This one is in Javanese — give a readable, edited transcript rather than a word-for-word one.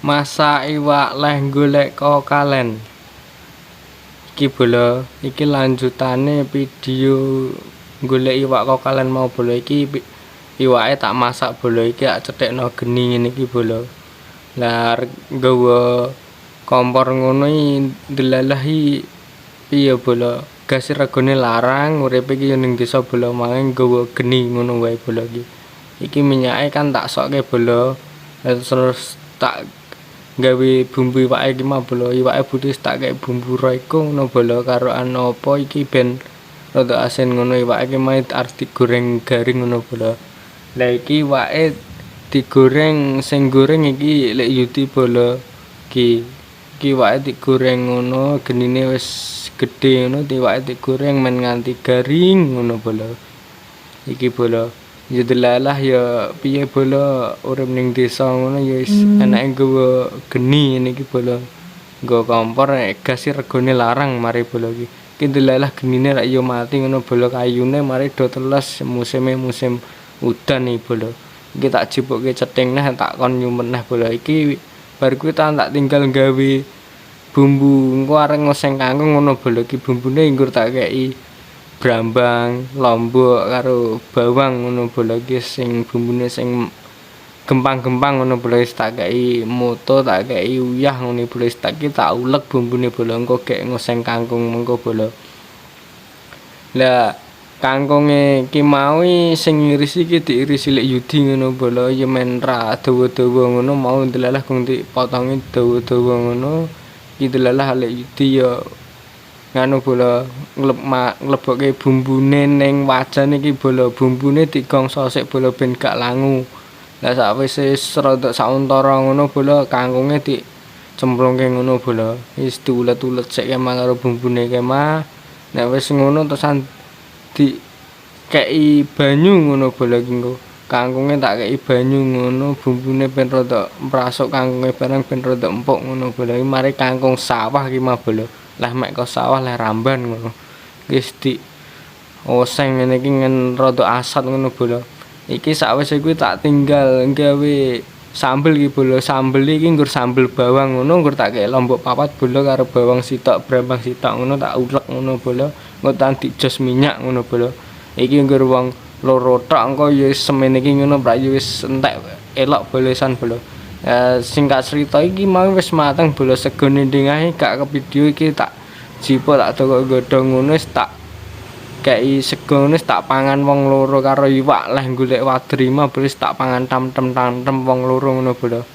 Masak iwak leh golek kokalen. Iki bolo, iki lanjutane video golek iwak kokalen mau bolo. Iki iwake tak masak bolo, iki tak cethekno geni ngene iki bolo. Lah nggawa kompor ngono iki ndelalah iki piye bolo, gas regane larang, uripe iki yo ning desa bolo, mangan nggawa geni ngono wae bolo iki. Iki minyake kan tak sokke bolo, terus tak gawe bumbu iwake iki mau bolo. Iwake putih tak kei bumbu royco ngono bolo, karo anu apa iki ben rada asin ngono. Iwake iki mau arep digoreng garing ngono bolo. Lah iki iwake digoreng, sing goreng iki Lek Yudi bolo iki. Iki iwake digoreng ngono, genine wis gedhe ngono, iwake digoreng men nganti garing ngono bolo. Iki bolo. Ya delalah ya piye bolo, urip ning desa ngono ya wis enake nggawa geni ngene iki bolo. Nggawa kompor nek gas regane larang mari bolo iki. Iki delalah genine rak ya mati ngono bolo, kayune mari do teles, musime musim udan iki bolo. Iki tak jipukke cething neh, tak kon nyumet neh bolo. Iki bar kuwi tak tinggal gawe bumbu, engko arep ngoseng kangkung ngono bolo. Iki bumbune nggur tak kei brambang, lombok karo bawang ngono bolo. Iki sing bumbune sing gempang-gempang ngono bolo, wis tak kei moto, tak kei uyah ngono bolo, wis tak tak ulek bumbune bolo, engko gek ngoseng kangkung mengko bolo. Lah kangkunge iki mau sing ngiris iki diiris Lek Yudi ngono bolo, ya men ra dawa-dawa ngono mau, ndelalah gong dipotongi dawa-dawa ngono. Iki ndelalah Lek Yudi ya nganu bolo, nglebokke bumbune ning wajan iki bolo, bumbune digongso sik bolo ben gak langu. Lah sakwise rada sauntara ngono bolo, kangkunge dicemplungke ngono bolo, wis diulet-ulet sik kemah karo bumbune kemah. Nek wis ngono terusan dikeki banyu ngono bolo. Iki engko kangkunge tak kei banyu ngono, bumbune ben rada mrasuk kangkunge barang, ben rada empuk ngono bolo. Iki mari kangkung sawah iki mah bolo, leh mek ko sawah leh ramban ngono, wis di oseng ngene iki ngen rada asat ngono bolo. Iki sakwise kuwi tak tinggal gawe sambel iki bolo. Sambel iki nggur sambel bawang ngono, nggur tak kei lombok papat bolo karo bawang sitok, brambang sitok ngono, tak ulek ngono bolo, engko tak dijos minyak ngono bolo. Iki nggur wong loro tok, engko ya wis semene iki ngono prak ya wis entek elok bolesan bolo. Singkat cerita iki mau wis mateng bolo, segone ndingahe gak ke video. Iki tak jipuk, tak dokok godhong ngono, wis tak kei sego ngono, wis tak pangan wong loro karo iwak leh golek wadrima, wis tak pangan tamtem-tamtem wong loro ngono bolo.